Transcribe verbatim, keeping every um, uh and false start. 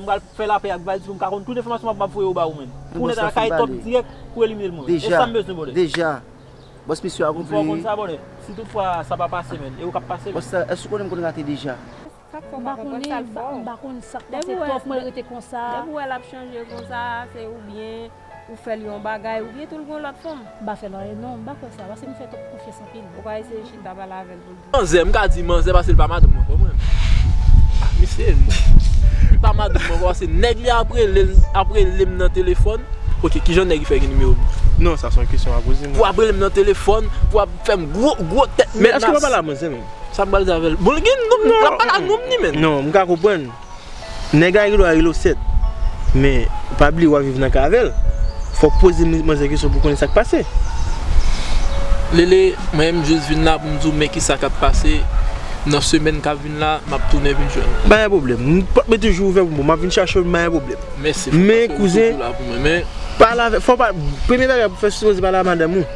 M pral fè lapè ak Valdy pou m ka konn tout enfòmasyon m ap, m ap voye yo ba ou menm. Pou nèt a kay top dirèk pou elimine l mwen. E sa m bezwen, bòdè. Deja. Bòs misyon akonpli. Fò w konn sa, bòdè. Si toutfwa sa pa pase, menn, e ou k ap pase, menn. Bòs sa, èske w konnen m konn rate deja? Sak fò pa konprann sa l fè w. M pa konn sa k pase top, mwen rete konsa. Depi w wè l ap chanje konsa, se oubyen ou fè l yon bagay, oubyen tou l gen yon lòt fanm. M pa fè l anyen non, m pa kwè sa, paske m fè top konfyans anpil. Ou pa eseye chita pale avè l pou l di. Manzè, m ka di manzè paske l pa madanm mwen, konprann? Misye, li pa madanm mwen, paske nèg li ap rele, ap rele m nan telefòn. Ok, kijan nèg li fè gen nimewo m? Non, sa se yon kesyon w a poze mwen. Pou ap rele m nan telefòn, pou ap fè m gwo, gwo tèt menas. Men èske w pa pale a manzè menm? Sa m pral di avè l. Bon, li gen nonm, l ap pale a nonm li, menn. Non, m ka konprann. Nèg la rele w a rele w sèt. Men, pa bliye w ap viv nan kay avè l. Fò w poze manzè kesyon pou konnen sa k pase. Lele, mwen menm m jis vin la pou m di w men kisa k ap pase. Nan semèn k ap vin la, m ap tounen vin jwenn ou. Pa gen pwoblèm. Pòt mwen toujou ouvè pou mwen. M ap vin chache w, pa gen pwoblèm. Mèsi, frè, paske ou toujou la pou mwen. Men, pale avè, fò w pa, premye bagay pou fè, sipoze pale a madanm ou.